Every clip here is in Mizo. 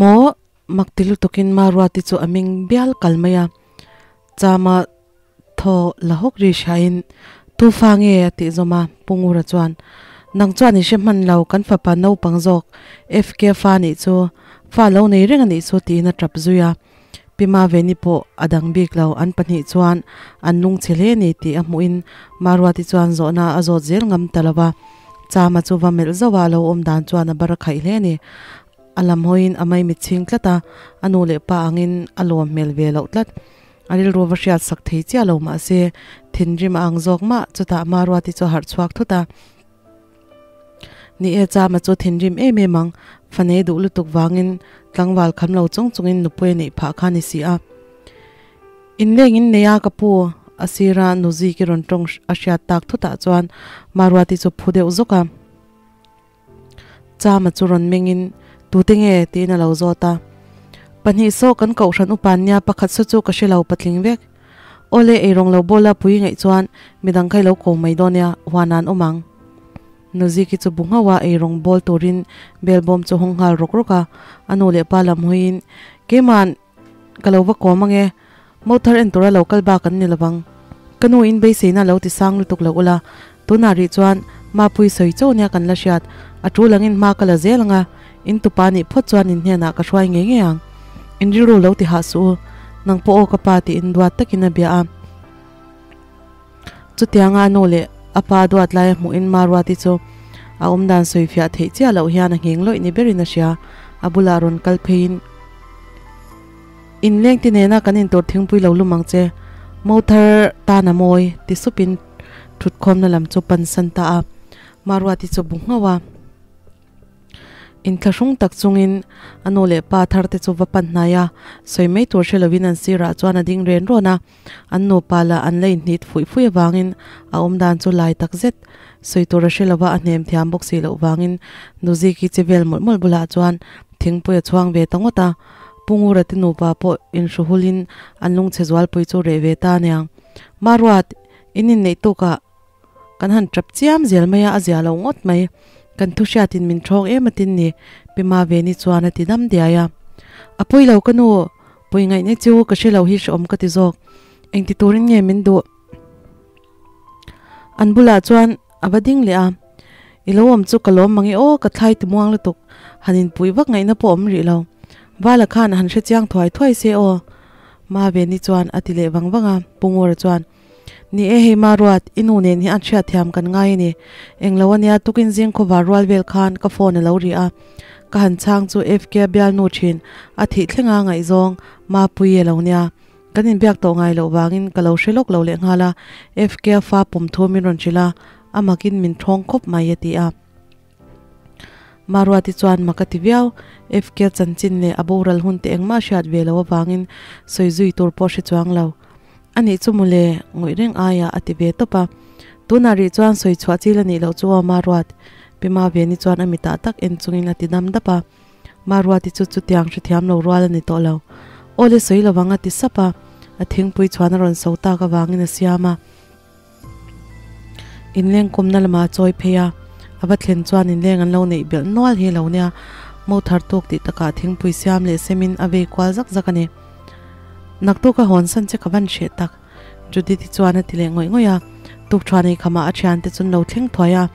Maw? Mak ti lutukin Maruati chu a ming bial kal mai a, Chama thaw la hawk ri hriain, Tu fa nge? a tih zawm a, Pu Ngura chuan, Nang chuan i hre hman lo, kan fapa naupang zawk FK fa nih chu, fa lo nei reng a nih chu tiin a tap zui a. Pi Maveni pawh a dang bik lo, an pahnih chuan an lungchhe hle ni tih a hmuhin Maruati chuan zawhna a zawt zel ngam ta lo va, Chama chu va melh zauh a, a lo awm dan chuan a bar a khaih hle a ni. A lam hawiin a mai mitchhing tlat a, a nu leh pa angin a lawm hmel ve loh tlat. A rilru va hriat sak thei chiah lo mahse, thinrim a ang zawk mah, chutah Maruati chu a harh chhuak thut a. Ni e, Chama chu thinrim em em ang, fanei duh lutuk vangin tlangval kham lo chung chungin nupui a neih phah kha a ni si a. Inleng in nei a ka pu, a sira Nuziki rawn tawng a hriat tak thutah chuan Maruati chu phu deuh zawk a. Chama chu rawn mengin, Tute nge? tiin a lo zawt a. Pahnih saw kan kohhran upa nia pakhat saw chu ka hre lo patling vek. Awle eirawng lo bawla pui ngaih chuan midang kha i lo ko mai dawn nia, huan an awm ang. Nuziki chu bu nghauh a eirawng bawl turin belbawm chu hawng nghal rawk rawk a, a nu leh pa lam hawiin, Keima'n Ka lo va kawm ange, motor en tura lo kal bak an ni lovang. Ka nu in beiseina lo ti sang lutuk lo ula, tunah rih chuan Mapui sawi cho nia kan la hriat, a tul angin hma ka la zel anga, in tupa nih phawt chuan in hnenah ka hruai ngei ngei ang. In rilru lo ti hah suh u, nang pawh aw ka pa tiin duat takin a bia a. Chutianga a nu leh a pa duat laia hmuhin Maruati chu a awmdan sawi fiah theih chiah loh hian a ngheng lawih ni berin a hria. A bulah rawn kal pheiin, Inleng ti nena kan intur thingpui lo lum ang che, mo thar tan a mawi, ti supin thutkhawmna lam chu pansan ta a. Maruati chu bu nghauh a. Inthlahrung tak chungin a nu leh pa thar te chu va pan hnai a, sawi mai tur hre lovin an sirah chuan a ding ren rawn a. An nupa lah an la inhnit fuih fuih avangin a awm dan chu lai tak zet. Sawi tur a hre lova a hnem thiam bawk si loh vangin Nuziki che vel mawlh mawlh bulah chuan thingpui a chhuang ve ta ngawt a. Pu Ngura te nupa pawh inhruhulin an lungchhe zualpui chu reh ve ta aniang. Maruat, in inneih tukah Kan han tap chiam zel mai a, a zia lo ngawt mai. Kan thu hriatin min thawng em atin ni, Pi Maveni chuan a ti dam diai a. A pawi lo ka nu, pawi ngaihna chu ka hre lo hi hrehawm ka ti zawk. Engti turin nge min duh? An bulah chuan a va ding leh a, I lo awm chu ka lawm mang e aw, ka thlai ti muang lutuk, han inpuih vak ngaihna pawh awm rih lo. Vala khan han hre chiang thuai thuai se aw. Maveni chuan a ti leh vang vang a, Pu Ngura chuan, Ni e hei Maruat, i nu nen hi an hriatthiam kan ngai a ni. Englo ania tukin zing khawvar rual vel khan ka phone a lo ri a, ka han chhang chu FK bialnu thin a thih thlenga ngaihzawng Mapuii a lo nia. Kan inbiak tawh ngai loh vangin ka lo hre lawk lo leh nghal a, FK fa pum thu min rawn hrilh a, a makin min thawng khawp mai a ti a. Maruati chuan mak a ti viau, FK chanchin leh a boral hun te engmah hriat ve lo avangin sawi zui tur pawh hre chuang lo. A nih chu mawle, ngawih reng aiah a ti ve tawp a. Tunah rih chuan sawi chhuah chil a nih loh chu aw Maruat, Pi Maveni chuan a mitah tak en chungin a ti dam dap a. Maruati chu chutiang hrethiam lo rual a ni tawh lo. Awle sawi lovang a ti sap a, a thingpui chhuan a rawn so tak avangin a siam a. Inleng kawmna lamah a chawi phei a, a va thlen chuan inleng an lo neih belh nual hi lo nia, mo thar tawk tih takah thingpui siam leh semin a vei kual zak zak a ni. Naktuk a hawn san che ka van hreh tak, Judith-i chuan a ti leh ngawih ngawih a, tukṭhuan ei khamah a ṭhiante chu an lo thleng thuai a,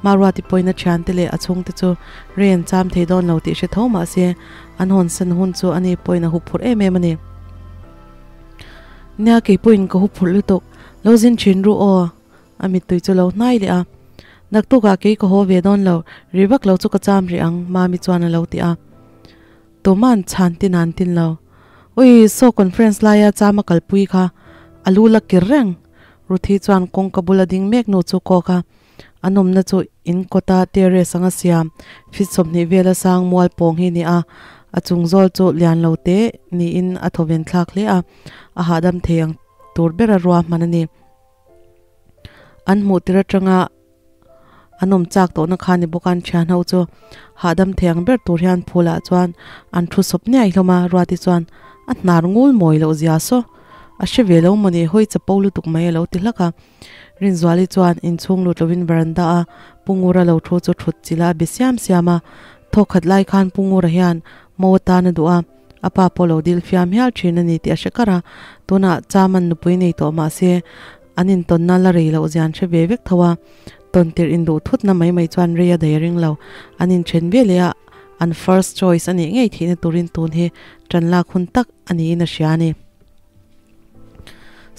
Maruati pawhin a ṭhiante leh a chhungte chu rei an cham thei dawn lo tih hre tho mah se an hawn san hun chu ani pawhin a huphurh em em a ni. Nia kei pawhin ka huphurh lutuk, Lo zin thin ru aw, a mittui chu lo hnai leh a. Naktukah kei ka haw ve dawn lo, ri vak lo chu ka cham rih ang, Mami chuan a lo ti a. Tuma'n chhan tin an tin lo. Ui, saw conference laia chama kalpui kha a lu la kir reng. Ruthi chuan kawngka bula ding mek nu chu kawk a. A nawmna chu in kawta terrace anga siam, feet 20 vela sang mual pawng hi a ni a. A chung zawl chu lian lo te niin a thawven thlak hle a, a hahdam thei ang. tur bera ruahman a ni. An hmuh tir atanga an awm chak tawhna kha ni bawk a, an thian ho chu hahdam thei ang ber tur hian phulah chuan an thu sawp niai hlawm a, Ruati chuan a hnar ngul mawi loh zia saw a hre ve lo mawni hawi chapo lutuk mai a lo ti hlak a. Rinzuali chuan inchhung lut lovin veranda a Pu Ngura lo thu chu thut chilh a be siam siam a. Thawkhat lai khan Pu Ngura hian mo atan a duh a, a pa pawh lo dil fiam hial thin a ni tih a hre kar a, tunah Chaman nupui nei tawh mah se an intawnna la rei loh zian hre ve vek tho a, tawn tirh induh thutna mai mai chuan rei a daih a ring lo. An inthen ve leh a, an first choice a nih ngei thihna turin tun hi tan lak hun tak a niin a hria a ni.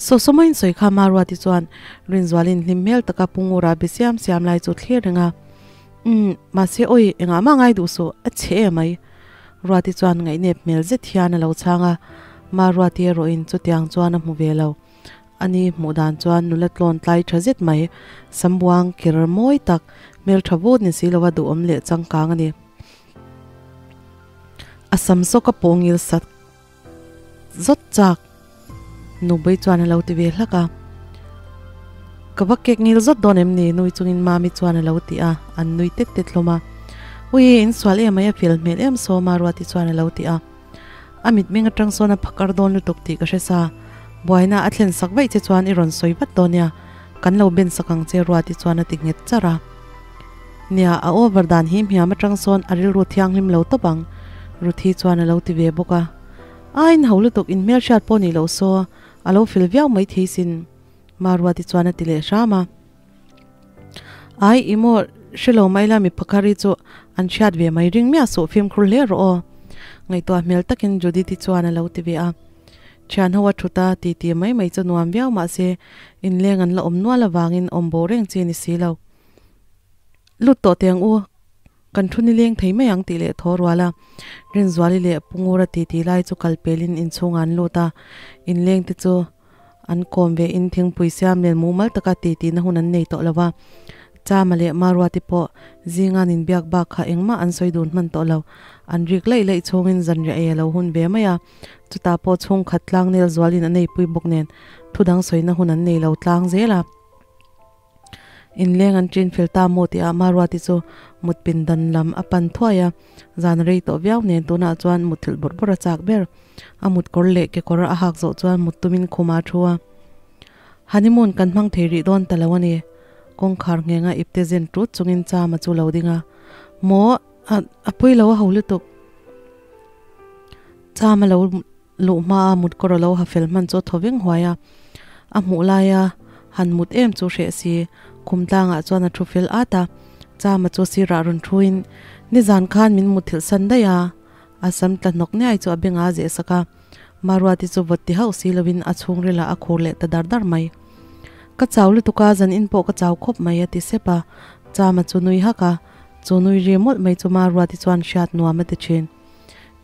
Sawsawmain sawi kha Maruati chuan Rinzualin hlim hmel taka Pu Ngura be siam siam lai chu thlir reng a, Umm, mahse awi, engah mah ngai duh suh, a chhe em mai. Ruati chuan ngaihnep hmel zet hian a lo chhang a, Maruati erawhin chutiang chuan a hmu ve lo. Ani hmuh dan chuan nula tlawn tlai tha zet mai, sambuang kir mawi tak, hmel tha vut ni si lova duhawm leh changkang a ni. A sam sawk a pawngil sat zawt chak Nubei chuan a lo ti ve hlak a. Ka va kek ngil zawt dawn em ni? Nui chungin Mami chuan a lo ti a, an nui tet tet hlawm a. Ui, in sual em mai a fel hmel em saw Maruati chuan a lo ti a. A mitmeng atang sawn a phakar dawn lutuk tih ka hre sa. Buaina a thlen sak vaih che chuan i rawn sawi vat dawn nia, kan lo ben sak ang che Ruati chuan a ti nghet char a. Nia, a over dan hi hmiam atang sawn a rilru thianghlim lo tawp ang, Ruthi chuan a lo ti ve bawk a. A in ho lutuk in hmelhriat pawh nih loh saw, a lo fel viau mai thei sin, Maruati chuan a ti leh hram a. Ai, i maw hre lo mai la mi Pakhari chu an hriat ve mai ring miah suh fimkhur hle rawh aw. Ngaihtuah hmel takin Judith-i chuan a lo ti ve a. Thian ho a thut a, titi mai mai chu nuam viau mahse inleng an la awm nual avangin awm bo reng chi ni si lo. Lut tawh teh ang u, kan thu nileng thei mai ang tih leh thaw rual a. Rinzuali leh Pu Ngura titi lai chu kal pelin inchhungah an lut a, inleng te chu An kawm ve in thingpui siam nen mumal taka titi na hun an nei tawh lo va. Chama leh Maruati pawh zingan inbiak bak kha engmah an sawi dun hman tawh lo. An rik laih laih chhungin zanriah ei a lo hun ve mai a. Chutah pawh chhungkhat tlang nel zualin a neipui bawk nen thudang sawina hun an nei lo tlang zel a. Inleng an ṭin fel ta maw tih ah Maruati chu mut pindan lam a pan thuai a, zan rei tawh viau nen tunah chuan mutthilh bawrh bawrh a chak ber. A mut kawr leh kekawr a hak zawh chuan mut tumin khum a thu a. Honeymoon kan hmang thei rih dawn ta lo a ni. Kawngkhar nghenga ipte zen ṭut chungin Chama chu lo ding a. Maw, a a pui lo a ho lutuk. Chama lo Luh hmaa mut kawr a lo ha fel hman chu a thaw veng huai a, a hmuh laia han mut em chu hreh si, khum tlangah chuan a thu fel at a, Chama chu sirah rawn thuin, Nizan khan min mutthilh san daih a, a sam tla hnawk niai chu a bengah a zeh sak a, Maruati chu vawt ti hauh si lovin a chhungrilah a khur leh ta dar dar mai. Ka chau lutuk a, zan in pawh ka chau khawp mai a ti sep a, Chama chu nui hak a, chu nui ri mawlh mai chu Maruati chuan hriat nuam a ti thin.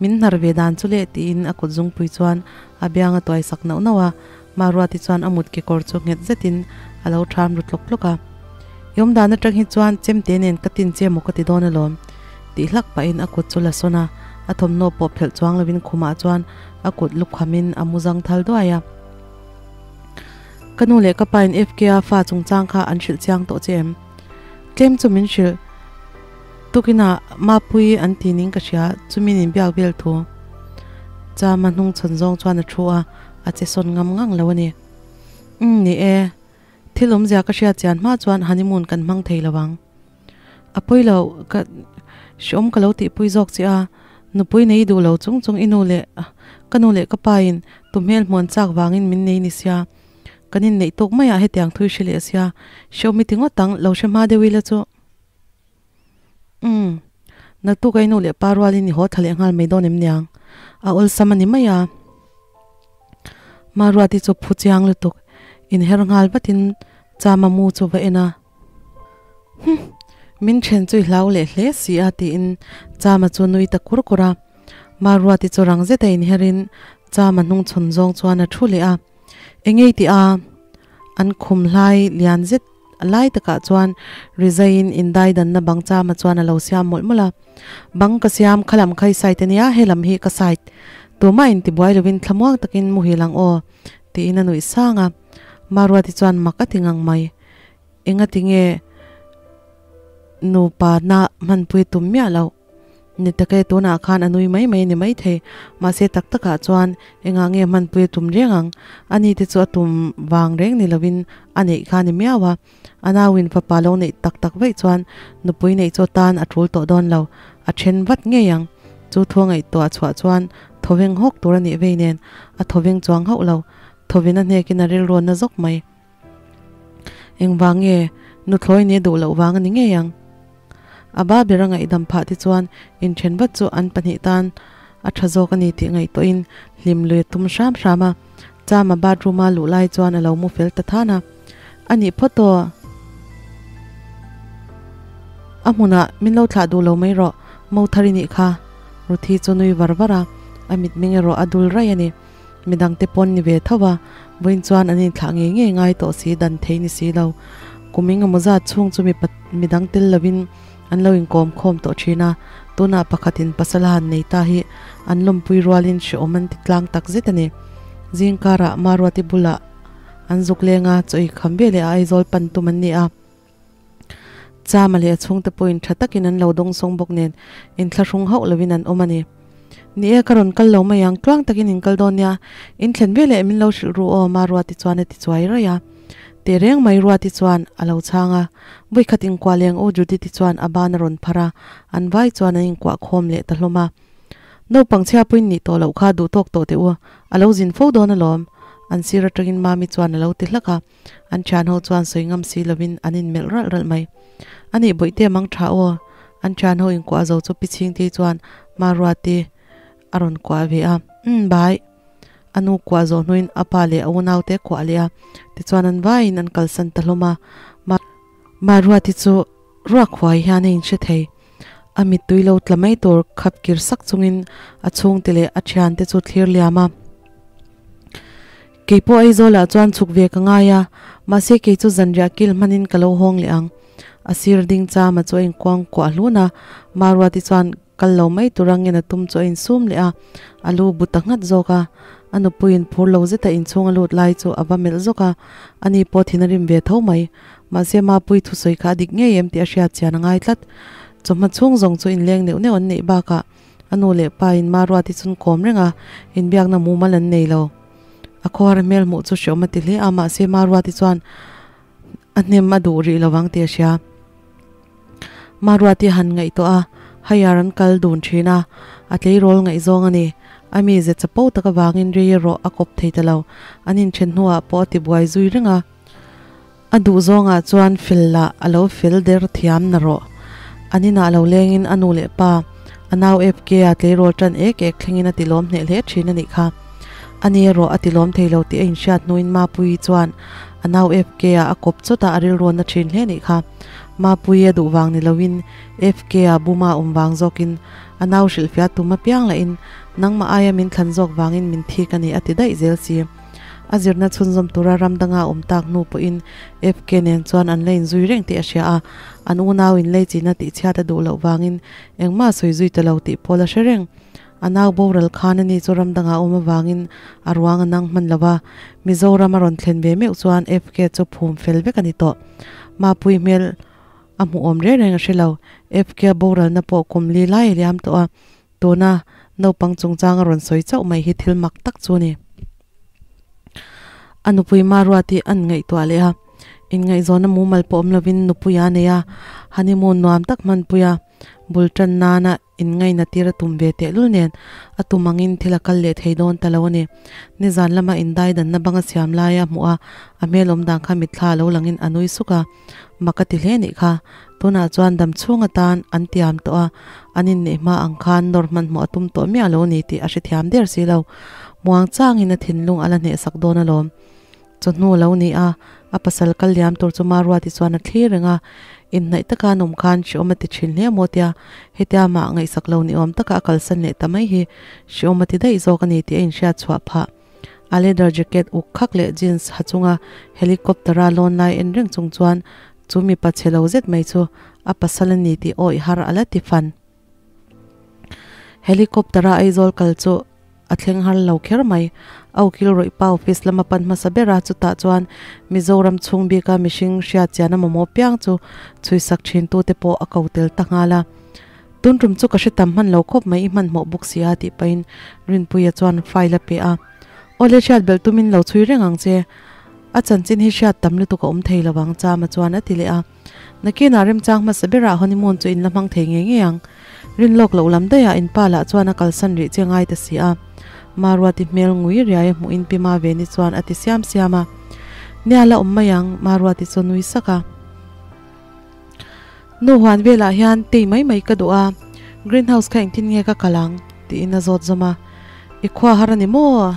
Min hnar ve dan chu leh tiin a kut zungpui chuan a biang a tuai sak nauh nauh a, Maruati chuan a mut kekawr chu nghet zetin a lo ṭham ru tlawk tlawk a. I awm dan aṭang hi chuan chemte nen ka tin che maw ka ti dawn alawm tih hlak pahin a kut chu la sawn a, a thawmhnaw pawh phelh chuang lovin khumah chuan a kut lukhamin a mu zang thal duai a. Ka nu leh ka pain FK-a fa chungchang kha an hrilh chiang tawh che em? Tlem chu min hrilh. Tukinah Mapui an ti ning ka hria, chumi nin biak vel thu. Chama hnung chhawn zawng chuan a thu a, a che sawn ngam ngang lo a ni. Umm ni e, thil awmzia ka hriat chian hma chuan honeymoon kan hmang thei lo ang. A pawi lo, ka hreawm ka lo tihpui zawk che a, nupui nei duh lo chung chung i nu leh ka nu leh ka pa in tu hmel hmuan chak vangin min nei ni sia, kan inneih tawk maiah hetiang thui hre leh sia, hreawm i ti ngawt ang, lo hre hma deuh ila chu. Umm, naktuk a i nu leh pa rualin i haw thla leh nghal mai dawn em niang? A awlsam a ni mai a. Maruati chu phu chiang lutuk, inher nghal vatin Chama mu chu va en a. Hum, min then chu i hlau leh hle si a tiin Chama chu nui ta kur kur a. Maruati chu rang zeta inherin Chama hnung chhawn zawng chuan a thu leh a. Engei tih a, an khum hlai lian zet lai takah chuan rizaiin indaidanna bang chama chuan a lo siam mawlh mawlh a. Bang ka siam kha lam kha i side a nia, he lam hi ka side. Tumah intibuai lovin thlamuang takin muhil ang aw, tiin a nuih sang a. Maruati chuan mak a ti ngang mai. Engati nge nupa na hmanpui tum miah loh? Ni tak e, tunah khan a nui mai mai a ni maithei. Mahse tak takah chuan engah nge hmanpui a tum reng ang? Ani te chu a tum vang reng ni lovin a neih kha a ni miau a. A nauin fapa lo neih tak tak vaih chuan nupui neih chu a tan a tul tawh dawn lo. A then vat ngei ang. Chu thu a ngaihtuah chhuah chuan thawveng hawk tur a nih vei nen a thawveng chuang hauh lo. Thawvin a hnekin a rilruan na zawk mai. Engvang nge nuthlawi nih a duh loh vang a ni ngei ang. A ba ber a ngaihdam phah te chuan inthen vat chu an pahnih tan a tha zawk a ni tih ngaihtuahin hlim lui a tum hram hram a. Chama bathroom a luh lai chuan a lo mu fel ta than a. A nih phawt aw. A hmunah min lo thlah duh lo mai rawh, mo thar i nih kha. Ruthi chu nui var var a, a mitmeng erawh a dul raih a ni. Midangte pawn ni ve tho va, vawiin chuan an inthlah ngei ngei ngai tawh si dan thei ni si lo. Kum engemaw zat chhung chu mipa midang tel lovin an lo inkawm khawm tawh thin a, tunah pakhatin pasal a han nei ta hi an lawmpui rualin hrehawm an ti tlang tak zet a ni. Zingkarah Maruati bulah an zuk leng a, chaw ei kham veleh a Aizawl pan tum an ni a. Chama leh a chhungte pawhin tha takin an lo dawngsawng bawk nen inthlahrung hauh lovin an awm a ni. Ni e, ka rawn kal lo mai ang, tluang takin in kal dawn nia, in thlen ve leh min lo hrilh ru aw, Maruati chuan a ti chuai raih a. Teh reng mai Ruati chuan a lo chhang a, Vawikhat inkuah leng aw Judith-i chuan a ban a rawn phar a, an vai chuan an inkuah khawm leh ta hlawm a. Naupang chhia pawhin nih tawh loh kha duh tawk tawh teh u, a lo zin fo dawn alawm, an sir atangin Mami chuan a lo ti hlak a. An thian ho chuan sawi ngam si lovin an inmelh ralh ralh mai. A nih bawihte mang tha aw. An thian ho inkuah zo chu Pi Chhingtei chuan Maruati a rawn kuah ve a. Umm bai. A nu kuah zawh hnuin a pa leh a unaute a kuah leh a. Tichuan an vaiin an kalsan ta hlawm a. Maruati chu ruak huai hian a inhre thei. A mittui lo tla mai tur khap kir sak chungin a chhungte leh a thiante chu thlir liam a. Kei pawh Aizawlah chuan chhuk ve ka ngai a, mahse kei chu zanriah kil hmanin ka lo hawng leh ang. A sir ding chama chu a inkuang kuah hlun a, Maruati chuan kal lo mai tur angin a tum chu a insum leh a, a lu bu ta nghat zawk a. A nupuiin phur lo zeta inchhung a lut lai chu a va melh zawk a, ani pawh thin a rim ve tho mai. Mahse Mapui thusawi kha a dik ngei em tih a hriat chian a ngai tlat. Chawhma chhung zawng chu inleng neuh neuh an neih bakah a nu leh pa in Maruati chun kawm reng a, inbiakna mumal an nei lo. A khawhar hmel hmuh chu hreawm a ti hle a, mahse Maruati chuan a hnem a duh rih lovang tih a hria. Maruati a han ngaihtuah a, haiar an kal dun thin a, a tleirawl ngaihzawng a ni. A mi ze chapo tak avangin rei erawh a kawp thei ta lo. An inthen hnuah pawh a tibuai zui reng a. A duh zawngah chuan fel lah a lo fel der thiam na rawh. An inah lo lengin a nu leh pa, a nau FK a tleirawl tan ek ek thlengin a tilawm hneh hle thin a nih kha. Ani erawh a tilawm thei lo tih a inhriat hnuin Mapuii chuan a nau FK a a kawp chawt a, a rilruan na thin hle a nih kha. Mapuii a duh vang ni loin FK a buma awm vang zawkin a nau hrilhfiah tum apiang lahin nangmah aia min thlan zawk vangin min thik a ni a ti daih zel si. A zirna chhunzawm tura ram danga awm tak hnu pawhin FK nen chuan an la inzui reng tih a hria a, an unau in lei china tih chhiat a duh loh vangin engmah a sawi zui ta lo tih pawl a hre reng. A nau boral khan ani chu ram danga awm avangin a ruang a nang hman lo va, Mizoram a rawn thlen ve meuh chuan FK chu phum fel vek a ni tawh. Mapui hmel a hmuhawm reng reng a hre lo. FK a boralna pawh kum li lai a liam tawh a, Tuna naupang chungchang a rawn sawi chauh mai hi thil mak tak chu a ni. A nupui Maruati an ngaihtuah leh a, inngaihzawnna mumal pawh awm lovin nupui a nei a, honeymoon nuam tak hmanpui a, bul tan nana inngaihna tir a tum ve tehlul nen a tum angin thil a kal leh thei dawn ta lo a ni. Nizan lama indaidanna banga siam laia a hmuh a, a hmel awm dan kha mitthla a lo langin a nui suk a. Mak a ti hle nih kha. Tunah chuan dam chhung atan an tiam tawh a, an inneih hma ang khan nawr hmanhmawh a tum tawh miah lo ni tih a hrethiam der si lo. Muang changin a thinlung a la hnehsak dawn alawm. Chawhnu lo ni a, a pasal kal liam tur chu Maruati chuan a thlir reng a, inhnaih taka an awm khan hreawm a ti thin hle maw tia, hetia mah ngaihsak lo ni awm taka a kalsan leh ta mai hi hreawm a ti daih zawk a ni tih a inhriat chhuah phah. A leather jacket uk khak leh jeans ha chunga helicopter a lawn lai en reng chung chuan chu mipa chhe lo zet mai chu a pasal a ni tih awih har a la ti fan. Helicopter a Aizawl kal chu a thleng har lo kher mai. A ukil rawih pa office lama pan hmasa ber a, chutah chuan Mizoram chhung bika mihring hriat chian a mamawh piang chu chhuisak thin tute pawh a ko tel ta nghal a. Tun tum chu ka hre tam hman lo khawp mai i hmanhmawh bawk si a tih pahin Rinpuia chuan file a pe a. Awle hriat belh tumin lo chhui reng ang che. A chanchin hi hriat tam lutuk a awm thei lo ang Chama chuan a ti leh a. Nakinah remchang hmasa berah honeymoon chu in la hmang thei ngei ngei ang. Rin lawk loh lam daihah in pa lah chuan a kalsan rih che ngai ta si a. Maruati hmel ngui riai a hmuh in pi ma ve ni chuan a ti siam siam a. Nia la awm mai ang Maruati chu nui sak a. Nu huan velah hian tei mai mai ka duh a, greenhouse kha engtin nge ka kal ang? tiin a zawt zawm a. I khua har a ni maw?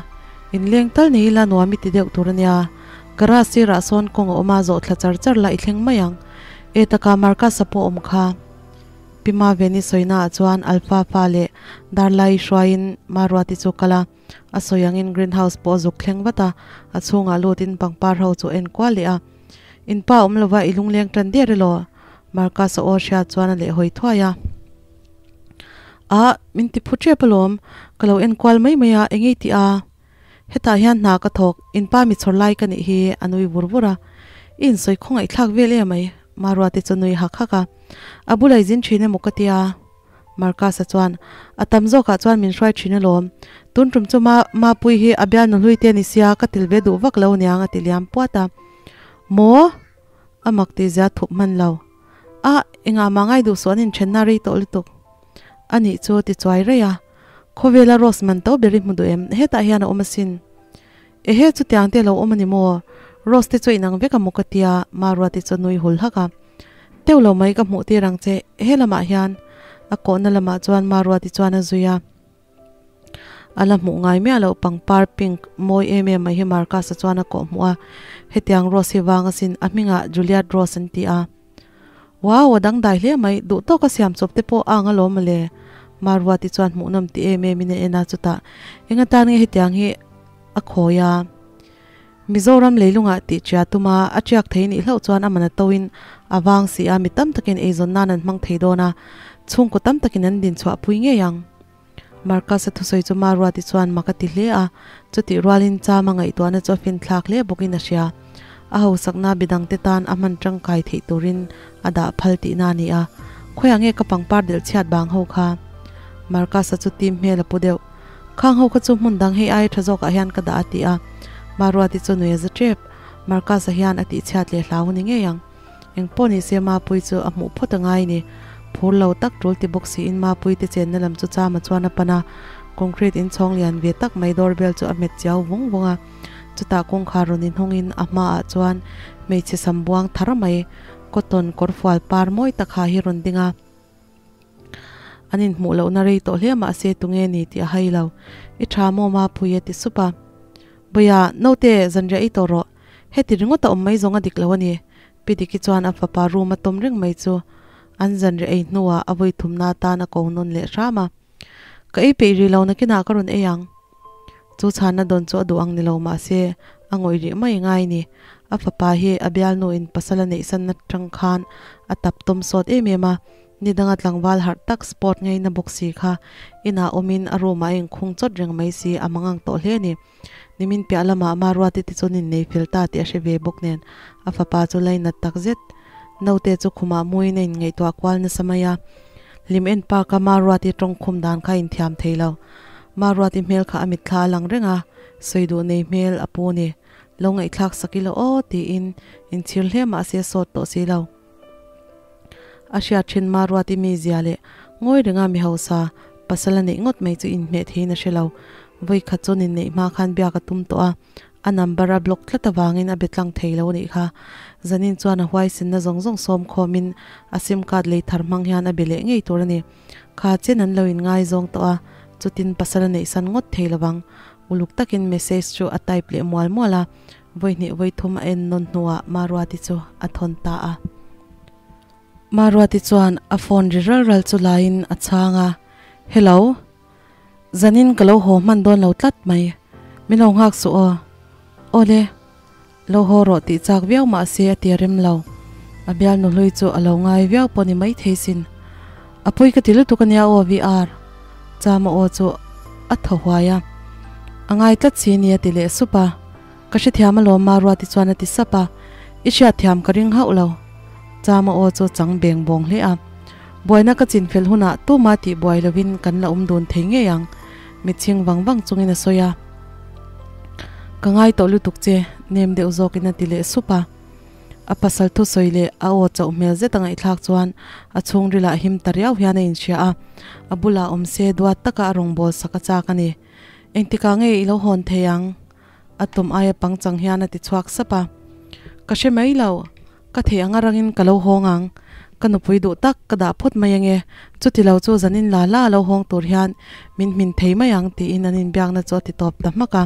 Inleng tal nei ila nuam i ti deuh tur a nia. Garage sirah sawn kawng a awm a, zawh thla char char la i thleng mai ang. E taka Marcus-a pawh a awm kha. Pi Maveni sawinaah chuan Alpha fa leh Darlai hruaiin Maruati chu kal a, a sawi angin greenhouse pawh a zuk thleng vat a, a chhungah lutin pangpar ho chu a enkual leh a. In pa awm lova i lungleng tan der elaw? Marcus-a aw hria chuan a lehhawi thuai a. Ah, min ti phu tep alawm, ka lo enkual mai mai a, engei tih a? Hetah hian hna ka thawk, in pa mi chhawr lai ka nih hi, a nui vur vur a. I insawi khawngaih thlak vel em mai, Maruati chu nui hak hak a. A bula i zin thin emaw ka tia? Marcus-a chuan, A tam zawkah chuan min hruai thin alawm. Tun tum chu ma Mapui hi a bialnu hlui te ni sia, ka til ve duh vak lo niang a ti liam puat a. Maw? A mak tih zia thup hman lo. A, engah mah ngai duh suh an inthenna rei tawh lutuk. A nih chu ti chuai raih a. Khawvela Rose man to ber i hmu duh em? Hetah hian a awm asin. Ehe chutiang te lo awm a ni maw? Rose te chu inang vek a maw ka tia, Maruati chu nui hul hak a. Teuh lo mai ka hmuh tir ang che, he lamah hian. A kawhna lamah chuan Maruati chuan a zui a. A la hmuh ngai miah loh pangpar pink mawi em em mai hi Marcus-a chuan a kawh hmuh a, hetiang Rose hi vang asin a hmingah Juliet Rose an ti a. Wow, a dangdai hle mai, duh tawka siam chawp te pawh a ang alawm mawle. Maruati chuan hmuhnawm ti em em in a en a, chutah eng atan nge hetiang hi a khawi a? Mizoram leilungah tih ṭia tuma a ṭiak thei nih hlauh chuan a man a toin a vang si a, mi tam takin eizawn nan an hmang thei dawn a, chhungkaw tam takin an dinchhuah pui ngei ang. Marcus-a thusawi chu Maruati chuan mak a ti hle a, chutih rualin Chama ngaihtuahna chu a finthlak hle bawkin a hria. A hausakna bidangte tan a hman tangkai theih turin a dah phal tihna a ni a, Khawiah nge ka pangpar delh chhiat bang ho kha? Marcus-a chu tim hmel a pu deuh. Khang ho kha chu hmun dang hei aia tha zawkah hian ka dah a ti a, Maruati chu nui a za tep. Marcus-a hian a tihchhiat leh hlau a ni ngei ang. Eng pawh ni se Mapuii chu a hmuh phawt a ngai ni. Phur lo tak tul ti bawk siin Mapuii te chenna lam chu Chama chuan a pan a, concrete inchhawng lian ve tak mai doorbell chu a hmet chiau vung vung a. Chutah kawngkhar rawn inhawngin a hmaah chuan hmeichhe sam buang thar mai cotton kawrfual par mawi tak ha hi rawn ding a. An inhmuh lohna rei tawh hle mahse tunge ni tih a hai lo. I tha maw Mapuii a ti sup a. Bawia, naute zanriah i tawh rawh. Heti ringawt a awm mai zawng a dik lo a ni. Pi Diki chuan a fapa room a tawm reng mai chu an zanriah ei hnuah a vawi thumna atan a ko nawn leh hram a. Ka ei peih rih lo nakinah ka rawn ei ang. Chu chhanna dawn chu a duh ang ni lo mahse a ngawih rih mai ngai ni. A fapa hi a bialnuin pasal a neihsanna tang khan a tap tawm sawt em em a. Ni danga tlangval harh tak sport ngaina bawk si kha inah awmin a room ah a inkhung chawt reng mai si a mangang tawh hle a ni. Nimin piah lamah Maruati te chuan innei fel ta tih a hre ve bawk nen a fapa chu lainat tak zet. Naute chu khumah muin a inngaihtuah kual nasa mai a. Hlim en park a Maruati tawngkhum dan kha a inthiam thei lo. Maruati hmel kha a mitthla a lang reng a, sawi duh nei hmel a pu ni. Lo ngaihthlak sak ila aw tiin inchhir hle mahse sawt tawh si lo. A hriat thin Maruati mizia leh ngawi renga mi hausa pasal a neih ngawt mai chu inhmeh theiin a hre lo. Vawi khat chuan inneih hma khan biak a tum tawh a, a number a block tlat avangin a be tlang thei lo a nih kha. Zanin chuan a huaisinna zawng zawng sawm khawmin a sim card lei thar hmang hian a be leh ngei tur a ni. Kha chen an lo inngaizawng tawh a, chutin pasal a neihsan ngawt thei lovang. Uluk takin message chu a type leh mual mual a. Vawi hnih vawi thum a en nawn hnuah Maruati chu a thawn ta a. Maruati chuan a phone ri ral ral chu laiin a chhang a, Hello. Zanin ka lo haw hman dawn lo tlat mai. Min lo nghak suh aw. Awle. Lo haw rawh tih chak viau mah se a ti a rem lo. A bialnu hlui chu a lo ngai viau pawh ni maithei sin. A pui ka ti lutuk a nia aw VR. Chama aw chu a thaw huai a. A ngai tlat si ni a ti leh sup a. Ka hrethiam alawm Maruati chuan a ti sap a. I hriatthiam ka ring hauh lo. Chama aw chu chang beng bawng hle a. Buaina ka chinfel hunah tuma tih buai lovin kan la awm dun thei ngei ang. Mitchhing vang vang chungin a sawi a. Ka ngai tawh lutuk che, nem deuh zawkin a ti leh sup a. A pasal thusawi leh a aw chauh hmel zet a ngaihthlak chuan a chhungrilah him ta riau hian a inhria a, a bulah awm se duat taka a rawngbâwl sak a châk a ni. Engtikah nge i lo hawn thei ang? A tum aia pangchang hian a ti chhuak sap a. Ka hre mai lo, ka thei anga rangin ka lo hawng ang. Ka nupui duh tak ka dah phawt mai ange, chuti lo chu zanin la la a lo hawng tur hian min hmin thei mai ang tiin an inbiakna chu a ti tawp ta hmak a.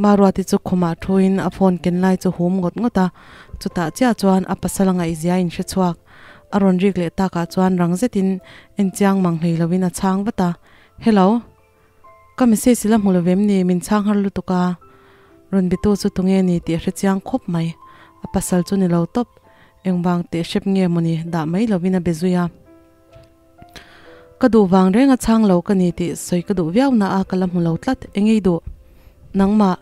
Maruati chu khumah thuin a phone ken lai chu hum ngawt ngawt a, chutah chiah chuan a pasal a ngaihzia a inhre chhuak. A rawn rik leh takah chuan rang zetin enchiang mang hlei loin a chhang vat a, Hello. Ka message la hmu lo vem ni, min chhang har lutuk a. Rawn bitu chu tunge ni tih a hre chiang khawp mai. A pasal chu ni lo tawp. Engvang teh hrep nge mawni dah mai lovin a be zui a. Ka duh vang reng a chhang lo ka ni tih sawi ka duh viau na a ka la hmu lo tlat. Engei duh? Nangmah,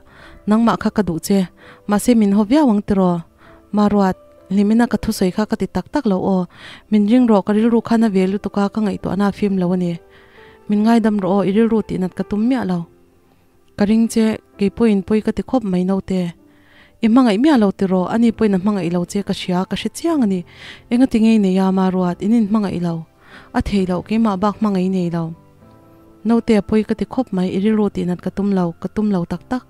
nangmah kha ka duh che. Mahse min haw viau ang tiraw? Maruat, hlimina ka thusawi kha ka ti tak tak lo aw. Min ring rawh ka rilru khan a ve lutuk a ka ngaihtuahna a fim lo a ni. Min ngaidam rawh aw, i rilru tih nat ka tum miah lo. Ka ring che, kei pawhin pawi ka ti khawp mai naute. I hmangaih miah lo tiraw, ani pawhin a hmangaih lo che ka hria, ka hre chiang a ni. Engati ngei nei a, Maruat, in inhmangaih lo. A thei loh, keimah bak hmangaih nei lo. Naute a pawi ka ti khawp mai, i rilru tih nat ka tum lo, ka tum lo tak tak.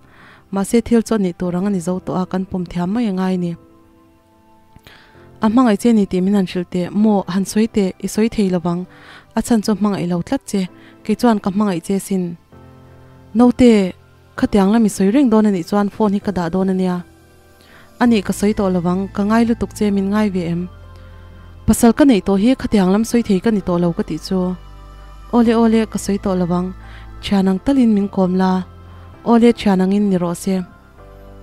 Mahse thil chu a nih tur ang a ni zo tawh a, kan pawm thiam mai a ngai ni. A hmangaih che ni tih min han hrilh teh, maw, han sawi teh, i sawi thei lo vang. A chhan chu hmangaih lo tlat che, kei chuan ka hmangaih che sin. Naute, khatiang lam i sawi reng dawn a nih chuan phone hi ka dah dawn a nia. A nih ka sawi tawh lo vang, ka ngai lutuk che min ngai ve em? Pasal ka neih tawh hi khatiang lam sawi thei ka ni tawh lo ka tih chu. Awle awle, ka sawi tawh lo vang, thian ang talin min kawm la. Awle thian angin ni rawh se.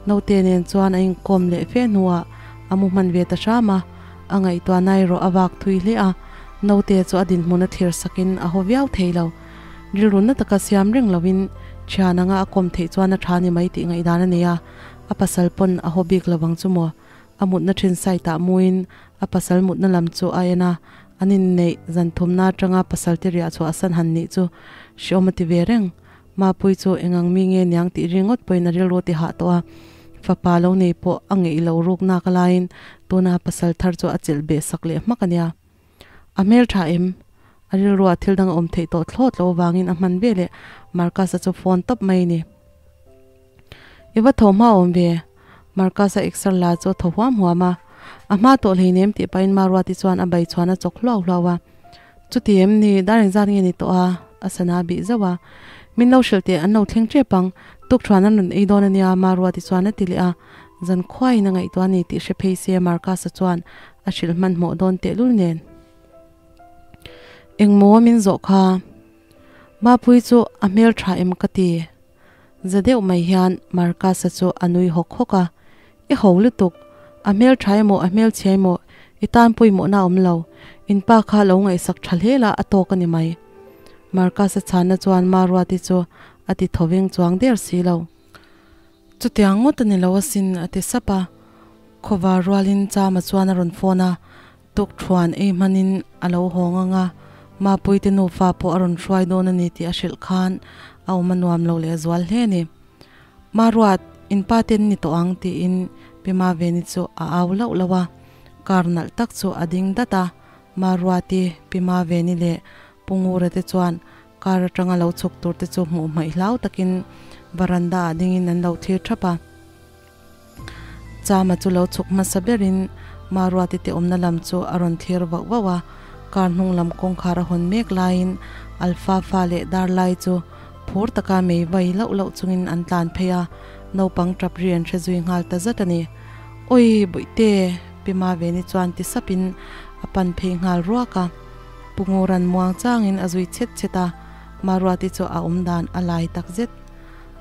Naute nen chuan a inkawm leh fe hnuah a mu hman ve ta hram a, a ngaihtuahna erawh a vak thui hle a, naute chu a dinhmun a thlir sakin a haw viau thei lo. Rilru na taka siam reng loin thian anga a kawm theih chuan a tha ni mai tih ngaihdan a nei a, a pasal pawn a haw bik lo ang chu maw. A mutna thin site ah muin a pasal mutna lam chu a en a, an inneih zan thumna atanga pasal te riah chhuah san han nih chu hreawm a ti ve reng. Mapui chu engang mi nge niang tih ringawt pawhin a rilru ti hah tawh a, fapa lo nei pawh a ngeih lo ruk nak laiin tuna pasal thar chu a chelh beh sak leh hmak a nia. A hmel tha em? A rilruah thil dang a awm theih tawh thlawt lo avangin a hman veleh Marcus-a chu phone tawp mai a ni. I va thaw hma awm ve? Marcus-a exer la chu a thaw huam huam a, a hma tawh hleinem tih pahin Maruati chuan a bai chhuan a chawk hluau hluau a. Chuti em ni, dar engzat nge ni tawh a? A sana bih zauh a. Min lo hrilh teh, an lo thleng tep ang. Tukṭhuan an rawn ei dawn a nia, Maruati chuan a ti leh a. Zan khuaiin a ngaihtuah a ni tih hre phei se Marcus-a chuan a hrilh hmanhmawh dawn tehlul nen. Engmaw min zawh kha? Mapui chu a hmel tha em ka ti. Za deuh mai hian Marcus-a chu a nui hawk hawk a, I ho lutuk, a hmel tha emaw a hmel chhia emaw i tan pawimawhna a awm lo, in pa kha lo ngaihsak tha hle la a tawk a ni mai. Marcus-a chhanna chuan Maruati chu a ti thaw veng chuang der si lo. Chutiang ngawt a ni lo asin a ti sap a, khawvar rualin Chama chuan a rawn phone a, Tukthuan ei hmanin a lo hawng ang a, Mapuite nufa pawh a rawn hruai dawn a ni tih a hrilh khan a awm a nuam lo leh zual hle a ni. Maruat, in pa ten ni tawh ang tiin Pi Maveni chu a au lauh lauh a, car nalh tak chu a ding dat a, Maruati, Pi Maveni leh Pu Ngura te chuan car atanga lo chhuk tur te chu hmuh hmaih hlau takin varanda ah dingin an lo thlir thap a. Chama chu lo chhuk hmasa berin Maruati te awmna lam chu a rawn thlir vauh vauh a, car hnung lam kawngkhar a hawn mek laiin Alpha fa leh Darlai chu phur taka mei vai lauh lauh chungin an tlan phei a, naupang tap ri an hre zui nghal ta zat a ni. Awi Bawihte! Pi Maveni chuan ti sapin a pan phei nghal ruak a, Pu Nguran muang changin a zui chhet chhet a, Maruati chu a awm dan a lai tak zet.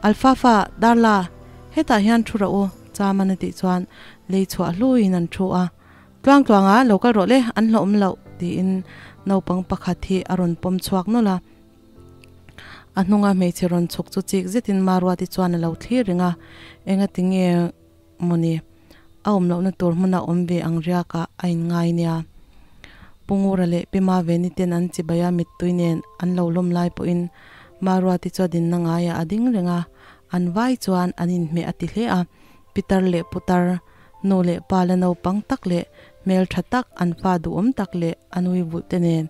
Alpha fa, Darla! Hetah hian thu rah u, Chaman a tih chuan lei chhuah hluiin an thu a. Tluang tluanga lo kal rawh le, an hlawhawm loh, tiin naupang pakhat hi a rawn pawm chhuak nawlh a. A hnunga hmeichhe rawn chhuk chu chik zetin Maruati chuan a lo thlir reng a, engati nge mawni a awm lohna tur hmuna awm ve ang riakah a inngai nia. Pu Ngura leh Pi Maveni ten an chibai a mittui nen an lo lawm lai pawhin Maruati chu a dinna ngaiah a ding reng a. An vai chuan an inhmeh a ti hle a, pitar leh putar, nu leh pa la naupang tak leh hmeltha tak an fa duhawm tak leh a nui vulh te nen.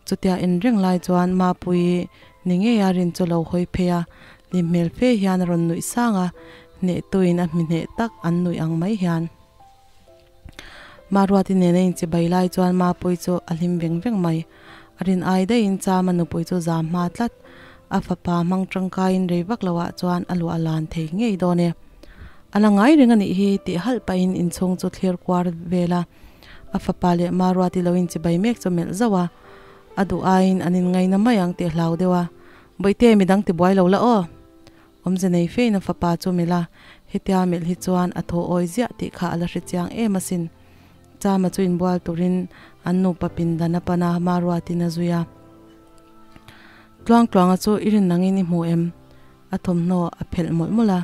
Chutia inreng lai chuan Mapuii ni ngei a rin chu lo hawi phei a, hlim hmel fe hian a rawn nuih sang a, hnehtuin a hmi hneh tak an nuih ang mai hian. Maruati nen a inchibai lai chuan Mapuii chu a hlim veng veng mai. A rin ai daihin Chama nupui chu zam hma tlat. A fapa hmang tangkaiin rei vak loah chuan a luah lan thei ngei dawn e. A la ngai reng a nih hi tih halh pahin inchhung chu thlir kuar vel a. A fapa leh Maruati lo inchibai mek chu melh zauh a. A duh aiin an inngaina mai ang tih a hlau deuh a. Bawihte midang tibuai lo la aw. Awmze nei fein a fapa chu melh a, hetia melh hi chuan a thaw awi ziah tih kha a la hre chiang em asin. Chama chu inbual turin an nupa pindan a pan a, Maruatin a zui a. Tluangtluanga chu i rin nangin i hmu em? A thawmhnaw a phelh mawlh mawlh a.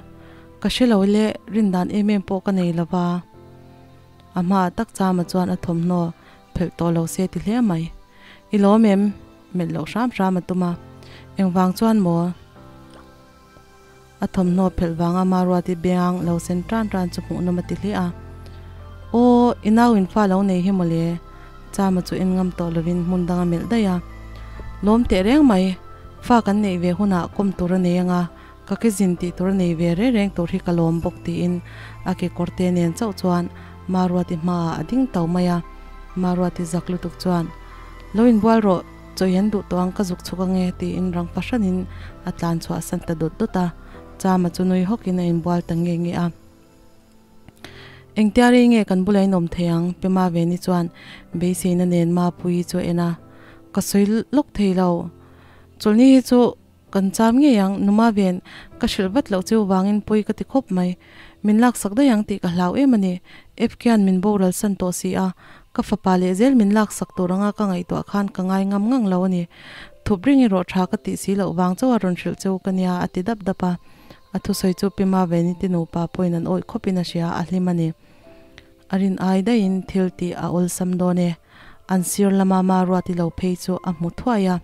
Ka hre lo le, rin dan em em pawh ka nei lo va. A hmaah tak Chama chuan a thawmhnaw phelh tawh lo se ti hle mai. I lawm em? Melh loh hram hram a tum a, engvang chuan maw? A thawmhnaw phelh vanga Maruati beng lo sen tan tan chu hmuhnawm a ti hle a. Aw, i nau in fa lo nei hi mawle, Chama chu en ngam tawh lovin hmun dang a melh daih a. Lawm teh reng mai, fa kan neih ve hunah kawm tur a nei anga, ka ke zin tih tur a nei ve reng reng tur hi ka lawm bawk tiin a kekawr te nen chauh chuan Maruati hmaah a ding tau mai a. Maruati zak lutuk chuan, Lo inbual rawh, chawi an duh tawh ang ka zuk chhuk ange tiin rang fahranin a tlan chhuah san ta dawt dawt a. Chama chu nui hawkin a inbual ta nge nge a. Engtia rei nge kan bula inawm thei ang? Pema Veni chuan beiseina nen Mapuii chu a en a. Ka sawi lawk thei lo. Chawlhni hi chu Kan cham ngei ang, Numa ven ka hrilh vat loh cheu vangin pawi ka ti khawp mai. Min laksak daih ang tih ka hlau em a ni. Fkian min boral san tawh si a, ka fapa leh zel min laksak tur anga ka ngaihtuah khan ka ngai ngam ngang lo a ni. Thup ring erawh tha ka tih si loh vang chauha rawn hrilh cheu ka nia a ti dap dap a. A thusawi chu Pi Maveni te nupa pawhin an awih khawpin a hria, a hlim a ni. A rin ai daihin thil tih a awlsam dawn e. An sir lama Maruati lo phei chu a hmu thuai a.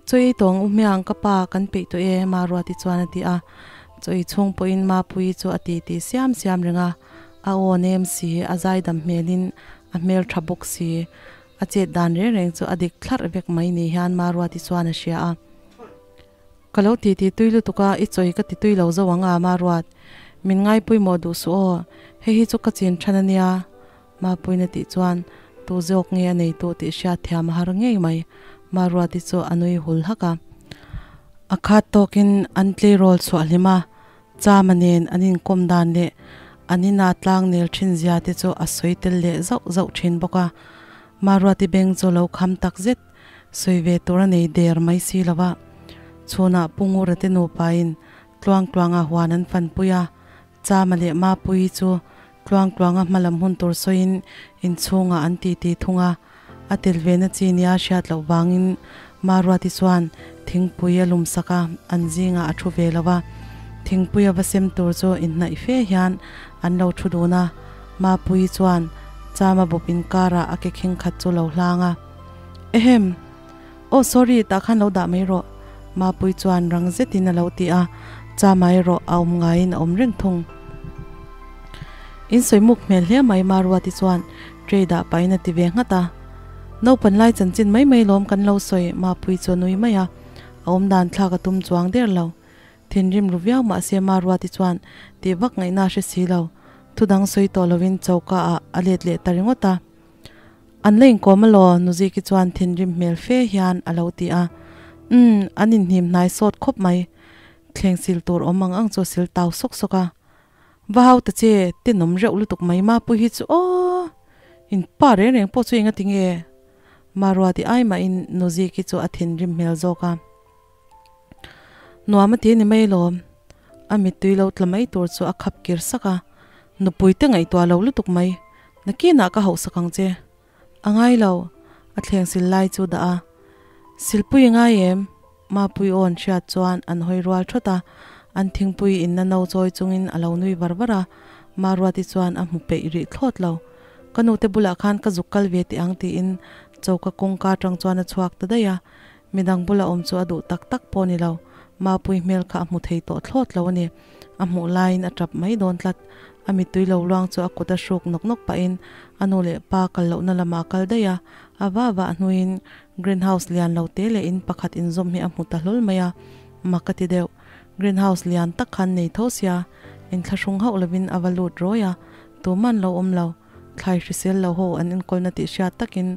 Chawi tawng u hmiang ka pa kan peih tawh e Maruati chuan a ti a, chawi chhung pawhin Mapuii chu a ti ti siam siam reng a, a aw nem si, a zaidam hmelin a hmel tha bawk si, a chet dan reng reng chu a dik thlarh vek mai ni hian Maruati chuan a hria a. Ka lo ti ti tui lutuk a, i chawi ka ti tui lo zo ang a Maruat, min ngaipawimawh duh suh aw, hei hi chu ka chin than a nia. Mapuina tih chuan tu zawk nge a neitu tih hriat thiam a har ngei mai. Maruati chu a nui hul hak a. A khat tawkin an tleirawl chhuah hlim a, Chama nen an inkawm dan leh an ina tlang nel thin zia te chu a sawi tel leh zauh zauh thin bawk a. Maruati beng chu lo kham tak zet, sawi ve tur a nei der mai si lo va. Chhunah Pu Ngura te nupain tluang tluanga huan an fanpui a, Chama leh Mapuii chu Tluangtluanga hmalam hun tur sawiin inchhungah an titi thung a, a tel ve na chi nia hriat loh vangin Maruati chuan thingpui a lum sak a, an zingah a thu ve lo a. Thingpui a va sem tur chu inhnaih fe hian an lo thu dun a, Mapuii chuan Chama bawp inkarah a ke khing khat chu lo hlang a. Ehem! Aw sorry, tah khan lo dah mai rawh Mapuii chuan rang zetin a lo ti a, Chama erawh a awm ngaiin a awm reng thung. In sawi muk hmel hle mai Maruati chuan tray dah pahin a ti ve nghat a. Naupan lai chanchin mai mai lawm kan lo sawi Mapuii chu a nui mai a, a awm dan thlak a tum chuang der lo. Thinrim ru viau mahse Maruati chuan tih vak ngaihna a hre si lo. Thudang sawi tawh lovin choka ah a let leh ta ringawt a. An la inkawm alaw? Nuziki chuan thinrim hmel fe hian a lo ti a. Umm, an inhnim hnai sawt khawp mai. Thleng sil tur awm ang ang chu a sil tau sawk sawk a. Va hau ta che, tenawm reuh lutuk mai Mapuii hi chu aw! In pa reng reng pawh chu enga ti nge? Maruati ai mahin Nuziki chu a thinrim hmel zawk a. Nuam a ti a ni mai lawm. A mittui lo tla mai tur chu a khap kir sak a. Nupui te ngaihtuah lo lutuk mai. Nakinah ka hauhsak ang che. A ngai lo, a thleng sil lai chu dah a. Silpui i ngai em? Mapui awn hriat chuan an hawi rual thawt a. An thingpui inna no chawi chungin a lo nui var var a. Maruati chuan a hmu peih rih thlawt lo. Ka nute bulah khan ka zuk kal ve teh ang tiin choka kawngka atang chuan a chhuak ta daih a. Midang bula awm chu a duh tak tak pawh ni lo. Mapuii hmel kha a hmu thei tawh thlawt lo a ni. A hmuh laiin a tap mai dawn tlat. A mittui lo luang chu a kut a hruk nawk nawk pahin a nu leh pa kal lohna lamah a kal daih a. A va vah hnuin greenhouse lian lo te leh in pakhat inzawm hi a hmu ta hlawl mai a, mak a ti deuh. Greenhouse lian tak khan nei tho sia, inthlahrung hauh lovin a va lut rawi a, tuman lo awm lo. Thlai hrisel lo ho an enkawlna tih hriat takin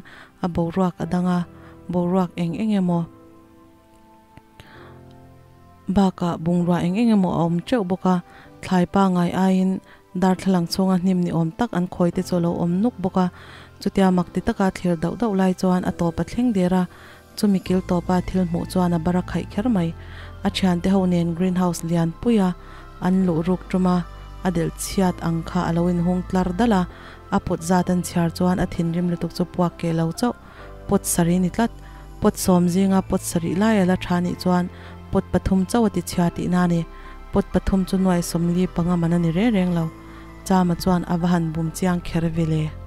a boruak a dang a, boruak eng eng emaw bakah bungrua eng eng emaw a awm teuh bawk a, thlai pangai aiin darthlalang chhunga hnim ni awm tak an khawi te chu a lo awm nuk bawk a, chutia mak ti taka thlir dauh dauh lai chuan a tawp a thleng der a, chumi kil tawpa thil hmuh chuan a bar a khaih kher mai. A thiante ho nen greenhouse lian puia an luh ruk tum a, a delh chhiat ang kha a lo inhung tlar dalh a, a put zat an chhiar chuan a thinrim lutuk chu puak keh lo chauh. Pot sarih ni tlat. Pot sawm zinga pot sarih lai a la tha nih chuan pot pathum chauh a ti chhia tihna a ni. Pot pathum chu nuai 45 man a ni reng reng lo. Chama chuan a va han bum chiang kher ve le.